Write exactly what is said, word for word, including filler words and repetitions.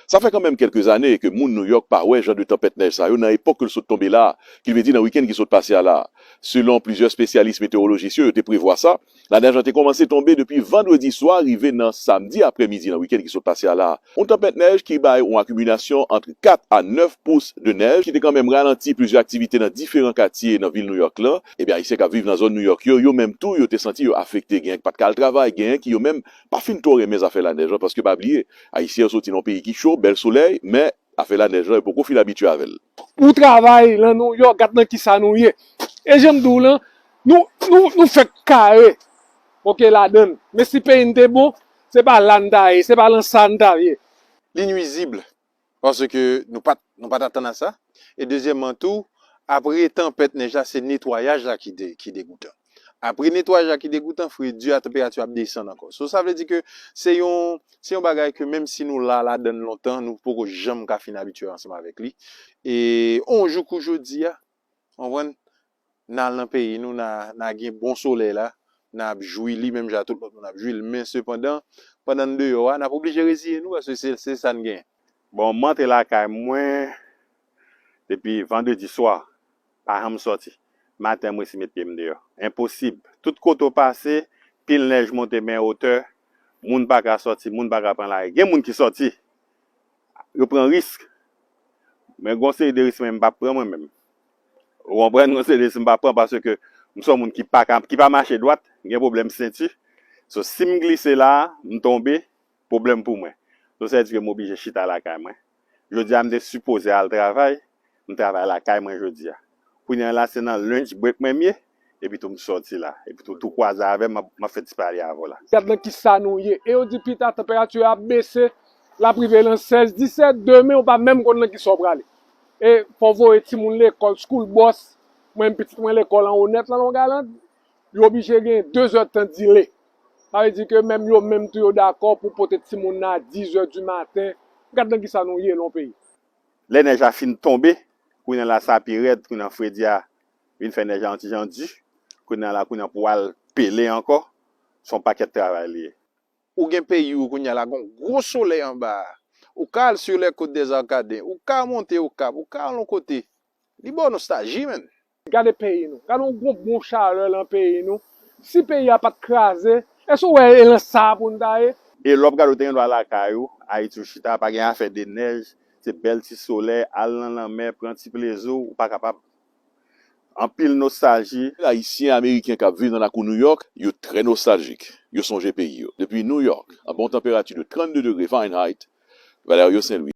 Sa fè kanmenm kèlke zane ke moun Nouyòk pa wè jan de tanpèt nèj sa yo nan epòk ke l sot tonbe la a, ki vle di nan wikenn ki sot pase a la a. Selon plizyè espesyalis metewolojis yo, yo te prevwa sa, lanèj lan te kòmanse tonbe depi vandredi swa rive nan samdi aprèmidi nan wikenn ki sot pase a la a. Yon tanpèt nèj ki bay yon akimilasyon ant kat a nèf pous de nèj, ki te kanmenm ralanti plizyè aktivite nan diferan katye nan vil Nouyòk lan. Ebyen, Ayisyen k ap viv nan zòn Nouyòk yo, yo menm tou, yo te santi yo afekte. Genyen ki pa t ka al travay, genyen ki yo menm pa fin twò renmen zafè lanèj lan, paske pa bliye, Ayisyen yo soti nan yon peyi ki cho, bèl solèy, men afè lanèj lan, yo poko fin abitye avè l. Ou travay lan Nouyòk, gad nan kisa nou ye. E jan m di w lan, nou, nou, nou fèk kare. Oke, ladan l. Men si peyi n te bon, se pa la n ta ye, se pa lan sa n ta ye. Li nwizib, paske nou pa t, nou pa t atann a sa. E dezyèmman tou, apre tanpèt nèj la, se netwayaj la ki de, ki degoutan. Apre netwayaj la ki degoutan, fredi a, tanperati ap desann ankò. So, sa vle di ke se yon, se yon bagay ke menm si nou la ladan l lontan, nou poko janm ka fin abitye ansanm avèk li. E yon jou kou jodi a, w konprann, n al nan peyi nou, n a, n a gen bon solèy la, n ap jwi li menm jan tout lòt moun ap jwi l. Men sepandan, pandan n deyò a, n ap oblije reziye nou, paske se, se sa n genyen. Bon, m antre lakay mwen depi vandredi swa, pa janm sòti. Maten, m resi met pye m deyò. Enposib. Tout kote w pase, pil nèj monte men otè, moun pa ka sòti, moun pa ka pran lari. Gen moun ki sòti, yo pran risk. Men gon seri de risk mwen, m p ap pran mwen menm. Ou konprann? Gon seri de risk m p ap pran paske m se yon moun ki pa ka, ki pa mache dwat, gen pwoblèm senti. So, si m glise la, m tonbe, pwoblèm pou mwen. So, sa vle di ke m oblije chita lakay mwen. Jodi a, m te sipoze al travay, m travay lakay mwen jodi a. Kounye a la, se nan lunch break mwen m ye, epi tou m sòti la. Epi tou, tou kwaze avè m, m ap, m ap fè ti pale avè w la. Gad nan kisa nou ye. E yo di pita tanperati a ap bese, l ap rive lan sèz, disèt, demen ou pa menm konn nan kisa w prale. E fò w voye timoun lekòl, school bus, mwen menm pitit mwen lekòl an Onèt lan, Long Island, yo oblije gen de zè tan dile. Sa vle di ke menm yo menm tou yo dakò pou pote timoun nan a dis zè di maten. Gad nan kisa nou ye lan yon peyi. Lè nèj la fin tonbe, kounye a la sa pi rèd, kounye a fredi a vin fè nèj la yon ti jan di. Kounye a la, kounye a pou w al pele ankò, se yon pakèt travay li ye. Ou gen peyi w kounye a la, gen yon gwo solèy anba a. Ou ka al sur les côtes des Arcadins, ou ka monte Okap, ou ka al yon kote. Li ba w nostalji, menn. Gade peyi nou. Gade yon gwo bon chalè lan peyi nou. Si peyi a pa t kraze, èske w wè e lan sa a pou n ta ye? E lè w ap gade w te gen dwa lakay ou, Ayiti w chita, pa gen afè de nèj, se bèl ti solèy, al nan lanmè, pran ti plezi w, ou pa kapab. Anpil nostalji. Ayisyen Ameriken k ap viv nan lakou Nouyòk, yo trè nostaljik. Yo sonje peyi yo. Depi Nouyòk, anba yon tanperati de trannde degre Fahrenheit, Valerio Saint Louis.